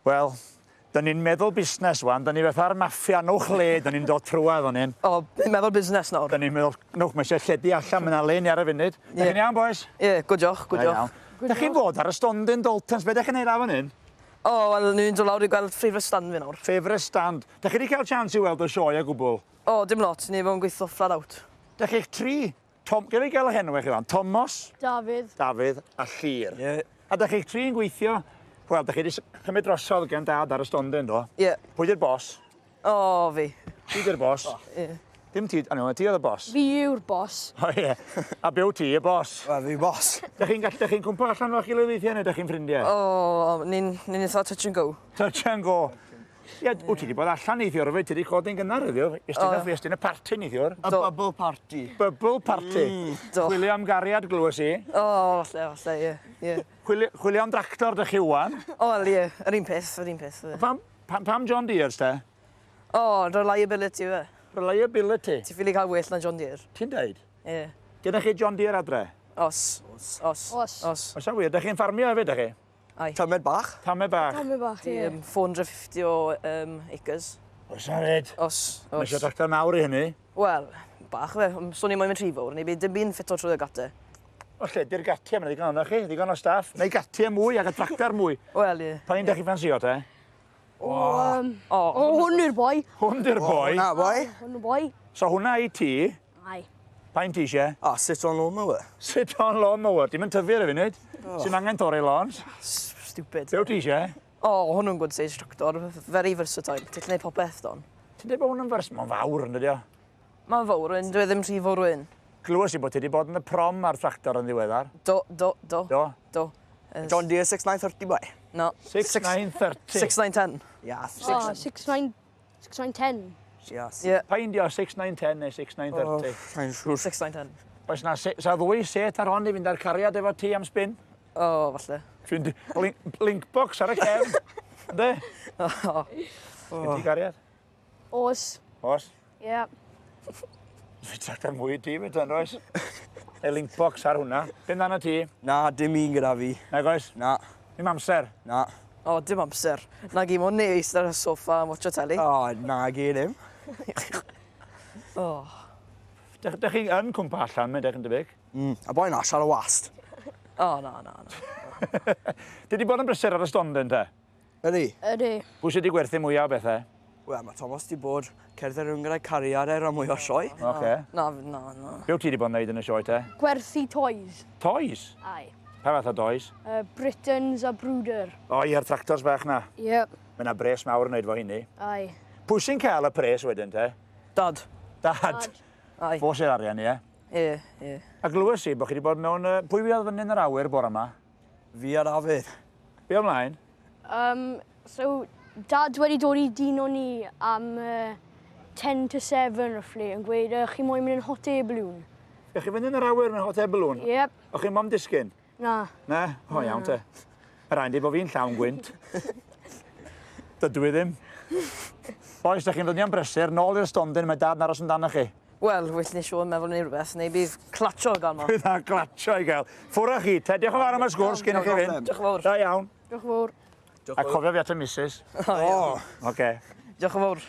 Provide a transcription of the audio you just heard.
Wel, 'dyn ni'n meddwl busnes wan, 'dyn ni fatha'r maffia, nowch le, 'dyn ni'n dod trwadd fan hyn. O, ni'n meddwl busnes nawr. 'Dyn ni'n meddwl, nowch, mae eisiau lledu allan, mae 'na le ni ar y funud. Yeah. Dych chi'n iawn, boys? Ie, yeah, good joch, good joch. Dych chi'n bod ar y stondin Daltons, be dych chi'n neud ar fan hyn? O, oh, wel, ni'n dod lawr i gweld favourite stand fi nawr. Favourite stand. Dych chi wedi cael chance i weld y sioe o gwbl? O, oh, dim lot, ni bod yn gweithio flat out. Dych chi'ch tri, Tom, gen i gael eich enwau chi fan, Tomos? Dafydd. Dafydd a Llyr. Ie. Yeah. A dych chi'ch tri'n gweithio, wel, dych chi wedi cymryd drosodd gen dad ar y stondin, do? Ie. Yeah. Pwy di'r bos? O, oh, fi. Ti di'r bos? Ie. Yeah. Dim ti, anyway, ti oedd y bos. Fi yw'r bos. O ie. A byw ti, y bos. Wel, fi bos. Dych chi'n gallu, dych chi'n cwmpo allan o'ch gilydd weithiau neu dych chi'n ffrindiau? O, oh, ni'n ni eitha touch and go. Touch and go. Ie, wyt ti wedi bod allan neithiwr hefyd, ti wedi codi'n gynnar heddiw. Estyn oh. Estyn y party neithiwr. Y bubble party. Bubble party. Do. Chwilio am gariad glywes i. O, oh, falle, falle, ie. Yeah, yeah. Chwilio, chwilio am dractor dych chi wan. O, wel, ie, yr un peth, yr un peth. Pam, pam, pam John Deere, te? O, oh, reliability fe. Reliability? Ti ffili cael well na John Deere. Ti'n deud? Ie. Yeah. Gyda chi John Deere adre? Os. Os. Os. Os. Os. Oes a wir, dych chi'n ffarmio hefyd, dych chi? Ai. Tamed bach. Tamed bach. Tamed bach, ie. 450 o acres. Oes na fyd? Os. Os. Mae eisiau tractor mawr i hynny. Wel, bach fe. Swn i'n moyn mynd rhy fawr, neu bydd dim byd ffito trwy y gate. O lle, di'r gatiau, mae'n ddigon o'na chi, ddigon o staff. Neu gatiau mwy ac y tractor mwy. Wel, ie. Pa un dych chi ffansio te? O, um, o, o, hwn yw'r boi. Hwn di'r boi. Hwnna, boi. Hwn yw'r boi. So hwnna i ti. Ai. Pa un ti eisiau? O, sit on lawnmower. Sit on lawnmower. Dim yn tyfu ar y funud. Oh. Sy'n angen torri lawns. Stupid. Be wyt ti eisiau? O, oh, hwnnw'n good size tractor. Very versatile. Ti'n gwneud popeth, don. Ti'n dweud bod hwn yn vers... Mae'n fawr, yn dydi o? Mae'n fawr, yn dwi e ddim rhy fawr wyn. Glywes i bod ti wedi bod yn y prom ar tractor yn ddiweddar. Do, do, do. Do? Do. John Deere 6930, boy. No. 6930. 6910. Yeah. Oh, 69... 6910. Yes. Yeah. Pa un di o, 6910 neu 6930? Oh, sa'n siŵr. 6910. Oes na, se, sa ddwy set ar hon i fynd â'r cariad efo ti am spin? O, oh, falle. Fynd link, link box ar y cefn. Ynddi? Oh. Gen ti gariad? Oes. Oes? Ie. Yeah. Fi tractor mwy i ti, fe yn oes? Neu link box ar hwnna. Be amdano ti? Na, dim un gyda fi. Nag oes? Na. Dim amser? Na. O, dim amser. Na gi, mo'n neis ar y soffa am watcho teli. O, na gi ddim. O. Dych, dych chi yn cwmpa allan, mae'n dech yn debyg? Mm, a boi na, siarad wast. O, na, na, na. Ti di bod yn brysur ar y stondin, te? Ydy. Ydy. Pwy sydd wedi gwerthu mwyaf o bethau? Wel, mae Thomas di bod cerdded rhwng gyda'i cariad e rhan mwy o sioe. Oce. Na, na, na. Be wyt ti wedi bod yn neud yn y sioe te? Gwerthu toys. Toys? Ai. Pa fath o toys? Britons a Brooder. O, ie'r tractors bach na. Yep. Mae yna bres mawr yn neud fo hynny. Ai. Pwy sy'n cael y pres wedyn te? Dad. Dad. Dad. Ai. Fo sydd arian, ie? Ie, ie. A glywes i bod chi wedi bod mewn... Pwy fuodd fyny yn yr awyr bore yma? Fi a Dafydd. Be ymlaen? Um, so, Dad wedi dod i dino ni am uh, 10 to 7 roughly yn gweud, uh, chi moyn mynd yn hot air balloon. Ych chi fynd yn yr awyr mewn hot air balloon? Yep. O'ch chi'n mom disgyn? Na. Na? O, iawn te. Mae rhaid i bod fi'n llawn gwynt. Dydw i ddim. Boys, da chi'n ddynion brysur, nôl i'r stondin, mae dad yn aros amdano chi. Wel, well ni siŵr meddwl neu rhywbeth, neu bydd clatio gael ma. Bydd na glatio i gael. Ffwr â chi, te, diolch yn fawr am y sgwrs cyn i chi fynd. Diolch yn fawr. Da iawn. Diolch yn fawr. A cofio fi at y missus. O, Oce. Diolch yn fawr.